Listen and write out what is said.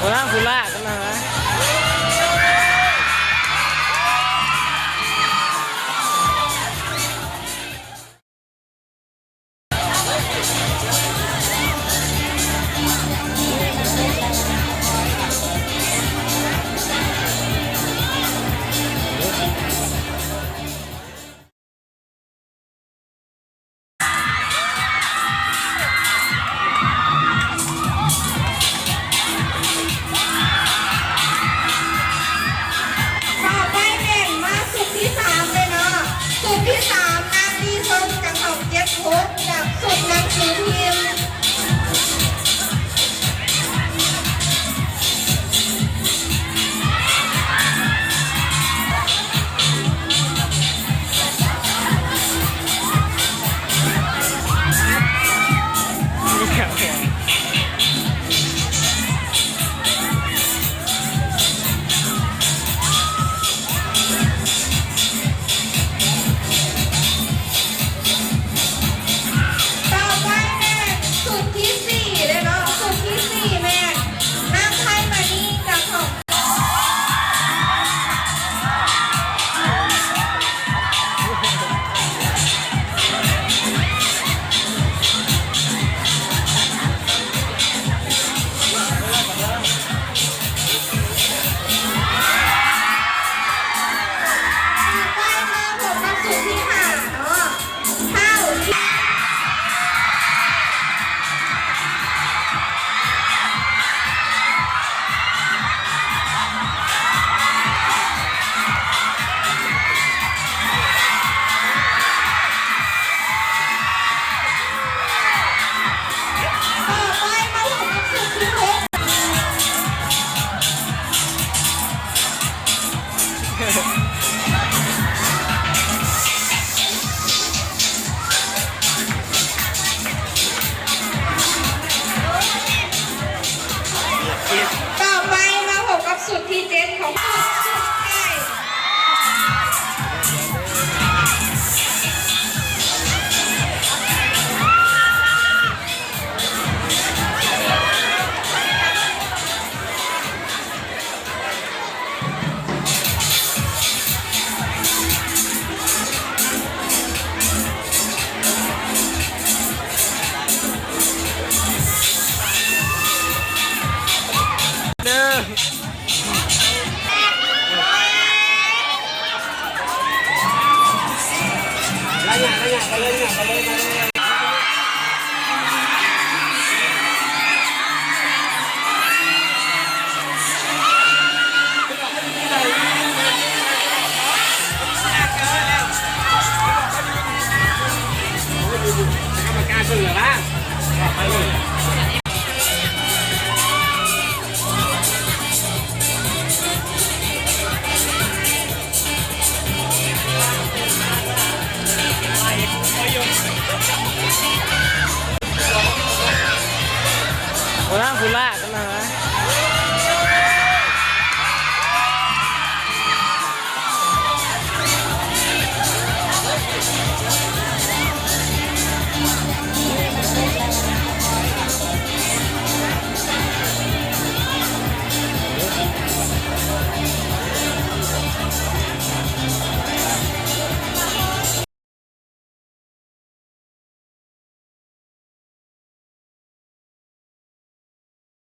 ຜູ້ລາກ ຜູ້ລາກ ຜູ້ລາກນະ. ຕໍ່ໄປແມ່ນມາຊຸດທີສາມເລີຍເນາະ. ຊຸດທີສາມ ນາງລີເພິ່ນຈາກຫ້ອງເຈັດຫົກ ກັບຊຸດໜັງສືພິມ. ຕໍ່ໄປແມ່ນຊຸດທີສີ່ເດ້ເນາະ. ຊຸດທີສີ່ແມ່ນນາງໄພມະນີຈາກຫ້ອງ ຕໍ່ໄປມາພົບກັບຊຸດທີຫ້າເນາະ. ຕໍ່ໄປມາພົບກັບຊຸດທີເຈັດຂອງຊຸດສຸດທ້າຍ. ກຳມະການເບິ່ງແລ້ວວ່າ ຜູ້ລາກ ຜູ້ລາກ.